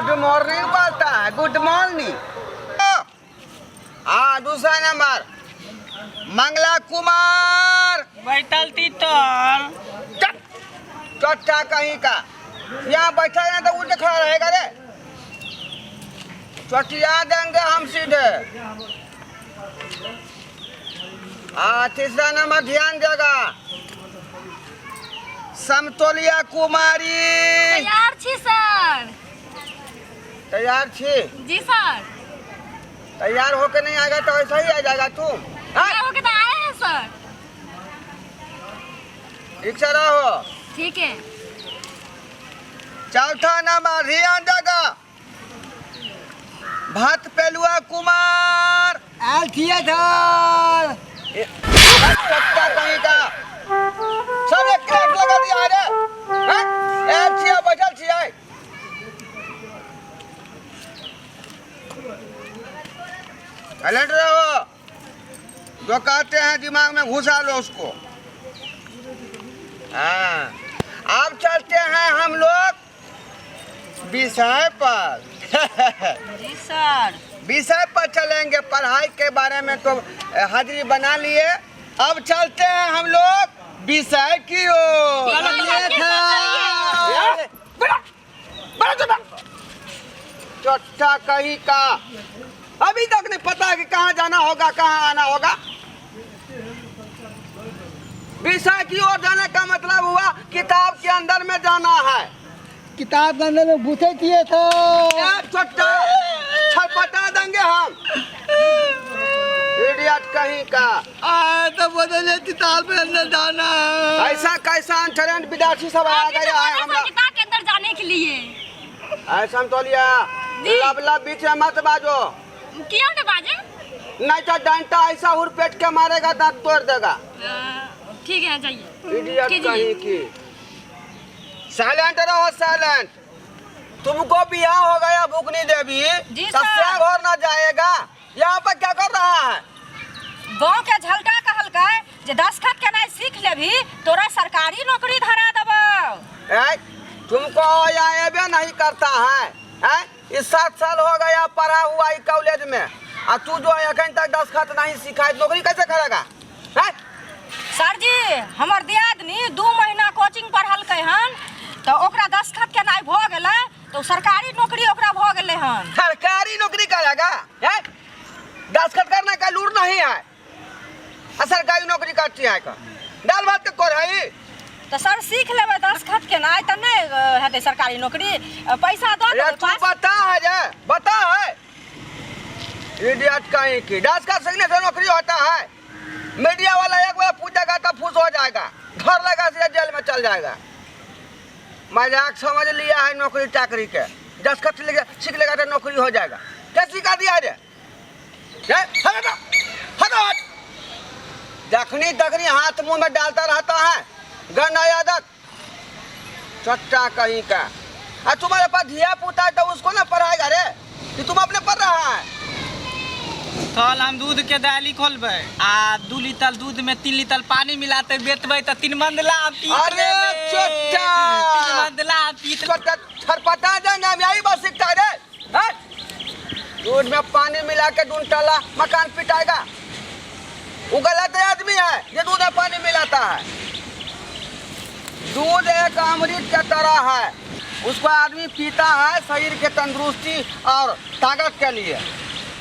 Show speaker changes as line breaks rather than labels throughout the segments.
Good morning बोलता है, good morning. हाँ, दूसरा नंबर मंगला कुमार।
बैठल तीतल।
चट्टा कहीं का, यहाँ बैठा ना तो उठ के खड़ा रहेगा रे, चटिया देंगे हम सीधे। हाँ, तीसरा नंबर ध्यान देगा, समतोलिया कुमारी।
तैयार छी सर।
तैयार छी?
जी सर।
तैयार होके नहीं आएगा तो ऐसा ही आ जाएगा तुम? हाँ?
तैयार होके तो आए हैं सर।
ठीक से रहो।
ठीक है।
चौथा नंबर ध्यान देगा, भात पेलुआ कुमार।
आयल छियै सर।
चट्टा कहीं का, सब एक क्रैक लगा दिया है रे। हैं? आयल छियै, बैठल छियै। साइलेंट रहो, जो कहते हैं दिमाग में घुसा लो उसको। हाँ, अब चलते हैं हम लोग विषय पर।
जी सर।
विषय पर चलेंगे। पढ़ाई के बारे में तो हाजिरी बना लिए, अब चलते हैं हम लोग विषय की ओर। चट्टा कहीं का, अभी तक नहीं पता कि कहाँ जाना होगा, कहाँ आना होगा। विषय की ओर जाने का मतलब हुआ किताब के अंदर में जाना है।
किताब के अंदर में घुसे छियै सर।
ए, चट्टा छपटा देंगे हम, इडियट कहीं का।
आ तो बोले किताब के अंदर जाना है।
ऐसा कैसा अनट्रेंड विद्यार्थी सब आ
अभी तो
गया है
बोले सर
हमरा।
किताब के अंदर जाने के लिए।
ऐसा तो लिया।
जी।
लब लब बीच में मत बाजो।
क्यों ना बाजे?
नहीं तो डंडा ऐसा हुरपेट के मारेगा, दांत तोड़ देगा।
ठीक है, जाइए।
इडियट
कीजिए।
कहीं की। साइलेंट रहो, साइलेंट। तुमको बियाह हो गया भुकनी देवी,
जी
तो
सर।
घर ना जाएगा, यहाँ पर क्या कर रहा है?
गाँव के झलका कहलकै जे दस्तखत केनाइ सीख लेबही तोरा सरकारी नौकरी धरा देबौ।
ए, तुमको यहाँ एबे नहीं करता है, हैं? इस 7 साल हो गया पढ़ा हुआ ई कॉलेज में, आ तू जो है अखन तक दस्तखत नहीं सीखा है, नौकरी कैसे करेगा, हैं?
सर जी, हमर दियादनी 2 महीना कोचिंग पढ़लकै हन तऽ ओकरा दस्तखत केनाइ भऽ गेलै तऽ सरकारी नौकरी ओकरा भऽ गेलै हन।
सरकारी नौकरी करेगा, हैं? दस्तखत करने का लूर नहीं है आ सरकारी नौकरी करती है का दाल भात के कर है।
तऽ सर, सीख लेबै दस्तखत केनाइ तऽ नहि हेतै सरकारी नौकरी? पैसा दऽ
अरे
देबै
तू
पास।
बता है रे, बता है, इडियट कहीं की। दस्तखत सीखने से नौकरी होता है? मीडिया वाला एक बार पूछेगा तो फूस हो जाएगा, घर लगा से जेल में चल जाएगा। मजाक समझ लिया है नौकरी चाकरी के। दस्तखत सीख लेगा तो नौकरी हो जाएगा। क्या सिखा दिया रे? ए, हटो, हटो, हट। जखनी तखनी हाथ मुंह में डालता रहता है, गंदा आदत, चट्टा कहीं का। आ तुम्हारे पास धिया पुता है तो उसको ना पढ़ाएगा रे, कि तुम अपने पढ़ रहा है?
कल हम दूध के दाली खोलबै आ 2 लीटर दूध में 3 लीटर पानी मिलाते बेचबै तऽ 3 मंदला पीत
अरे
लेबै।
चोट्टा!
3 मंदला पीत।
चट्टा छरपटा जाएंगे हम, यही बस सीखता है रे, हैं? दूध में पानी मिला के दूध टला मकान पिटाएगा। वो गलत आदमी है ये दूध में पानी मिलाता है। दूध एक अमृत के तरह है, उसको आदमी पीता है शरीर के तंदुरुस्ती और ताकत के लिए।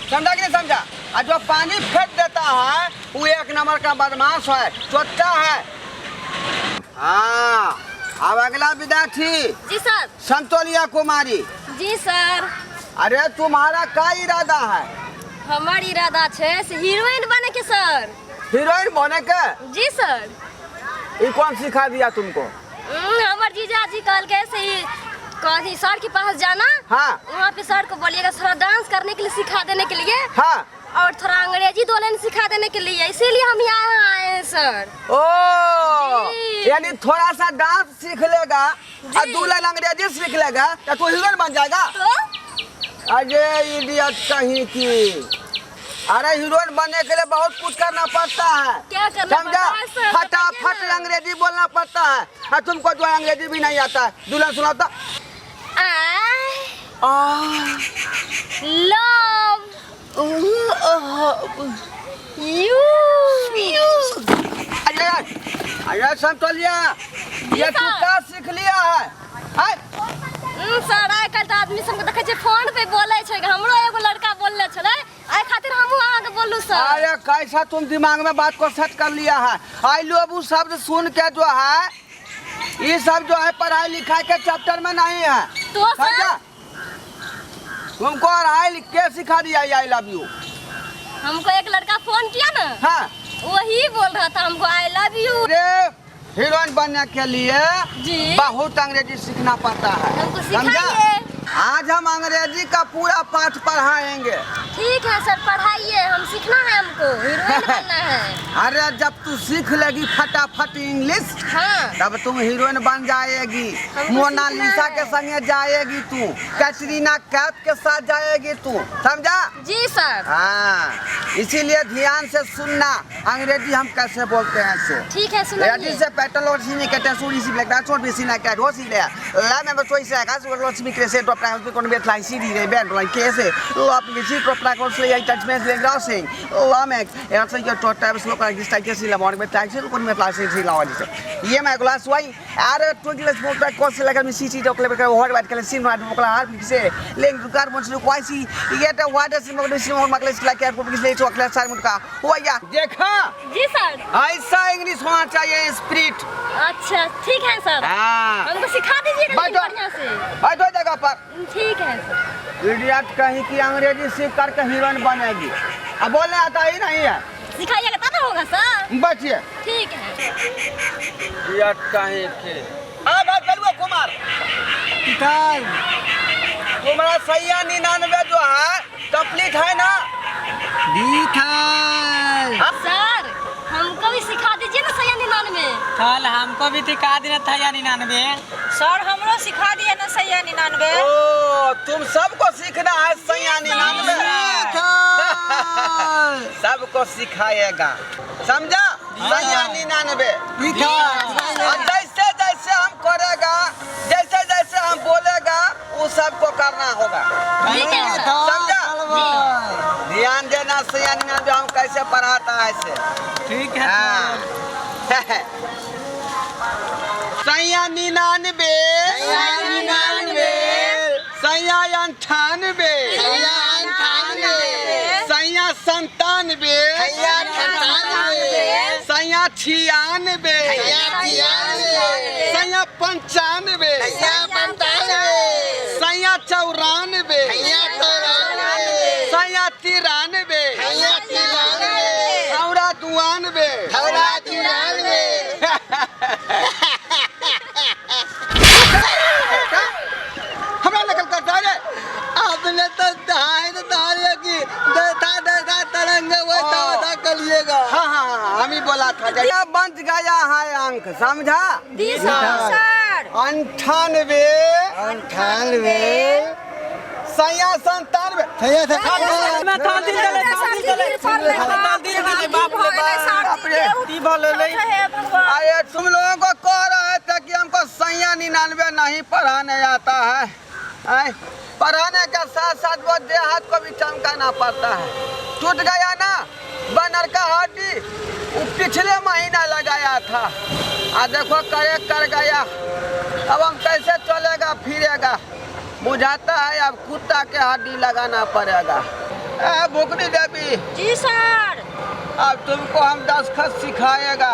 समझा कि नहीं समझा? और जो पानी फेंक देता है वो एक नंबर का बदमाश है, चोट्टा है। हाँ, अब अगला विद्यार्थी।
जी सर।
संतोलिया कुमारी।
जी सर।
अरे, तुम्हारा का इरादा है?
हमार इरादा छै से हीरोइन बने के सर।
हीरोइन बने के?
जी सर।
ये कौन सिखा दिया तुमको?
हमर जीजाजी कहलकै से ही कथी सर के पास जाना। वहाँ पे सर को बोलिएगा थोड़ा डांस करने के लिए सिखा देने के लिए और थोड़ा अंग्रेजी दो लाइन सिखा देने के लिए, इसीलिए हम यहाँ आए हैं सर।
ओ।
जी।
यानी थोड़ा सा डांस सीख लेगा और
जी।
दो लाइन अंग्रेजी सीख लेगा तो तू हीरोइन बन जाएगा?
तो।
अरे इडियट कहीं की, अरे हीरोइन बनने के लिए बहुत कुछ करना पड़ता है।
क्या करना
समझा?
पड़ता है सर?
फटाफट
बताइए ना।
अंग्रेजी बोलना पड़ता है और तुमको जो अंग्रेजी भी नहीं आता है। दुल्हन सुनाता।
आय।
आ
Love you.
अरे अरे संतोलिया, ये तू का सीख लिया है? आय।
सर, आइ काल्हि तऽ आदमी सबके देखै छियै फोन पे बोलै छै। हमरो एगो लड़का बोलले छलै, एहि खातिर हमहूँ अहाँके बोललू सर।
अरे, कैसा तुम दिमाग में बात को सेट कर लिया है? I love you शब्द सुन के जो है, ये सब जो है पढ़ाई लिखाई के चैप्टर में नहीं है।
तो सर?
समझा? तुमको पढ़ाई लिख के सिखा दिया I love you?
हमको एक लड़का फोन किया ना।
हाँ।
वही बोल रहा था हमको I love you.
अरे, हीरोइन बनने के लिए
जी।
बहुत अंग्रेजी सीखना पड़ता है।
हमको
समझा?
सिखाइए।
आज हम अंग्रेजी का पूरा पाठ पढ़ाएंगे।
ठीक है सर, पढ़ाइए। हम सीखना है, हमको हीरोइन बनना है।
अरे, जब तू सीख लेगी फटाफट इंग्लिश, तब तुम हीरोइन बन जाएगी।
हमको
मोनालिसा
सीखना
के
है।
संगे जाएगी तू, कैटरीना कैफ के साथ जाएगी तू, समझा?
जी सर।
हाँ, इसीलिए ध्यान से सुनना, अंग्रेजी हम कैसे बोलते हैं सो।
ठीक है,
रेडी
सुनाइए।
से पेट्रोल और सीनी के टेसुरी सी ब्लैक डांस और बीसी ना के रोसी ले ला में बचोई से आकाश और लक्ष्मी के से टोपरा उसमें कोन बेट लाई सी रे बैंड लाई कैसे लो आप किसी टोपरा को से आई टच में ले ग्रासिंग ला में ऐसे के टोटा बस लोग किस टाइप के सी ला मॉर्निंग में टैक्सी कोन में प्लास्टिक सी लावा जैसे ये मैं ग्लास why अरे टू ग्लास मोटा को से लगा में सी सी टोकले के हॉट बात के सीन वाट मोकला हार से लेंग दुकार मोछ लो क्वाई सी ये तो वाट से मोकले सी मोकले सी ला के को से चॉकलेट सार मुटका हो गया देखा।
जी सर।
ऐसा इंग्लिश होना चाहिए, स्पिरिट।
अच्छा, ठीक है सर।
हाँ।
हमको सिखा दीजिएगा लेकिन
बैठो।
बढ़िया से।
बैठो जगह पर।
ठीक है सर।
इडियट कहीं की, अंग्रेजी सीख करके हीरोइन बनेगी, अब बोलने आता ही नहीं है।
सिखाइएगा तब ना होगा सर।
बैठिए।
ठीक है।
इडियट कहीं के। हाँ भाई बलुआ कुमार, तुम्हारा सैया 99 जो है कंप्लीट है ना?
सर, हमको भी सिखा दीजिए ना सैया 99।
कल हमको भी सिखा देना था या 99।
सर, हमरो सिखा दिया ना सैया 99।
ओ, तुम सबको सीखना है सैया 99? सबको सिखाएगा, समझा? सैया 99 और जैसे जैसे हम करेगा, जैसे जैसे हम बोलेगा, वो सबको करना होगा।
ठीक है सर।
समझा? ध्यान देना, सैया 99 हम कैसे पढ़ाता है ऐसे।
ठीक है।
हाँ। सैया 99, सैया 98, सैया 97, सैया 96, सैया 95, सैया 94, सैया 93, ठौरा 92। हमरा नकल करता रे?
आपने तो दहाई तो दहाई की देखा देखा तरंग वैसा वैसा करिएगा।
हाँ हाँ हाँ, हम ही बोला था। क्या बच गया है अंक, समझा?
जी सर।
सर।
98,
98,
सैया 97।
मैं थाल दिल चले, थाल दिल चले, थाल दिल चले, बाप रे बाप।
बाप रे।
की बोले ले?
अरे, तुम लोगों को कह रहे थे कि हमको सैया 99 नहीं पढ़ाने आता है। आय, पढ़ाने के साथ साथ वो देहात को भी चमकाना पड़ता है। टूट गया ना बनर का हड्डी, वो पिछले महीना लगाया था, आ देखो करे कर गया। अब हम कैसे चलेगा फिरेगा? बुझाता है अब कुत्ता के हड्डी लगाना पड़ेगा। ए भुकनी देवी।
जी सर।
अब तुमको हम दस्तखत सिखाएगा,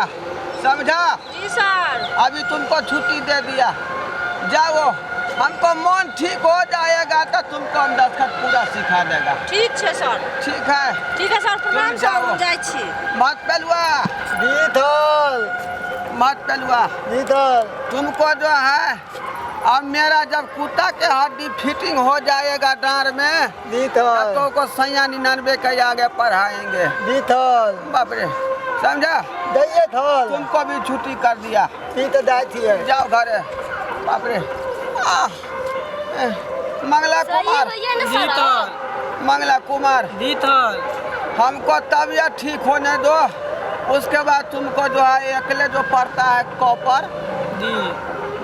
समझा?
जी सर।
अभी तुमको छुट्टी दे दिया, जाओ। हमको मन ठीक हो जाएगा तो तुमको हम दस्तखत पूरा सिखा देगा।
ठीक छै सर।
ठीक है।
ठीक है सर, प्रणाम
तुम
सर।
जाओ।
हम जाइ छी।
मत पेलुआ।
जीतल।
मत पेलुआ।
जीतल।
तुमको जो है, अब मेरा जब कुत्ता के हड्डी फिटिंग हो जाएगा डांड में, तब
जीतल।
तो को सैया 99 के आगे पढ़ाएंगे।
जीतल।
बाप रे, समझा?
दैये थल।
तुमको भी छुट्टी कर दिया।
ई तो दाय थिए।
जाओ घरे। बाप रे, आह, एह, मंगला
सही
कुमार।
होइए ना
जी
सर।
तो
मंगला कुमार।
जी थल।
हमको तबीयत ठीक होने दो, उसके बाद तुमको जो है अकेले जो पड़ता है कॉपर
जी।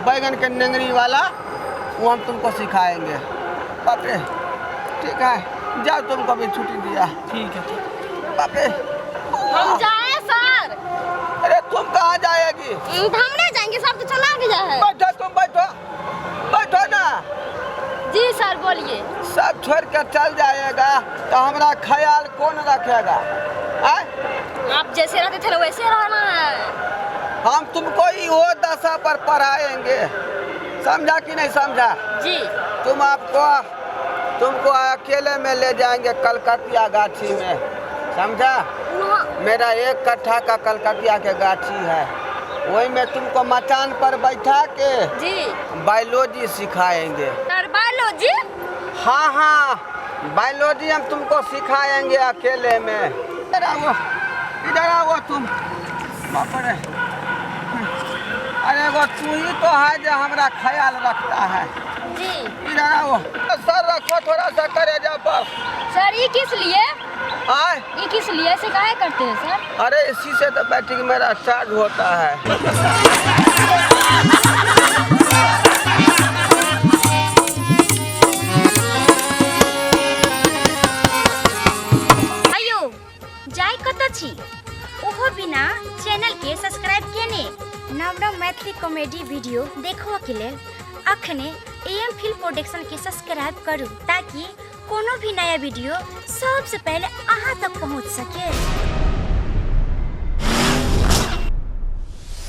बैगन के नेंगरी वाला, वो हम तुमको सिखाएंगे। बाप रे। ठीक है, जाओ, तुमको भी छुट्टी दिया।
ठीक है।
बाप रे।
हम जाए सर?
अरे, तुम कहाँ जाएगी?
हम नहीं जाएंगे, सब तो चला गया है।
बैठो तुम, बैठो, बैठो ना।
जी सर, बोलिए।
सब छोड़ के चल जाएगा तो हमारा ख्याल कौन रखेगा, आय?
आप जैसे रहते थे वैसे रहना है।
हम तुमको ही वो दशा पर पढ़ाएंगे, समझा कि नहीं समझा?
जी।
तुम आपको तुमको अकेले में ले जाएंगे कलकतिया गाछी में, समझा?
वहाँ?
मेरा एक कट्ठा का कलकतिया के गाछी है, वही में तुमको मचान पर बैठा के
जी।
बायोलॉजी सिखाएंगे।
Sir, biology?
हाँ, बायोलॉजी हम तुमको सिखाएंगे अकेले में। इधर आओ, इधर आओ तुम। बाप रे, अरे वो तू ही तो है जो हमारा ख्याल रखता है।
जी।
इधर आओ, सर रखो थोड़ा सा करेजा पर।
सर, ये किस लिए?
आए?
ये किस लिए, ऐसे काहे करते हैं सर?
अरे, इसी से तो बैटरी मेरा चार्ज होता है।
अयो, जाय कतऽ छी ओहो बिना चैनल के सब्सक्राइब केने? नव नव मैथिली कॉमेडी वीडियो देखबऽ के लेल अखने एम फिल्म प्रोडक्शन के सब्सक्राइब करू, ताकि कोनो भी नया वीडियो सबसे पहले अहाँ तक पहुँच सके।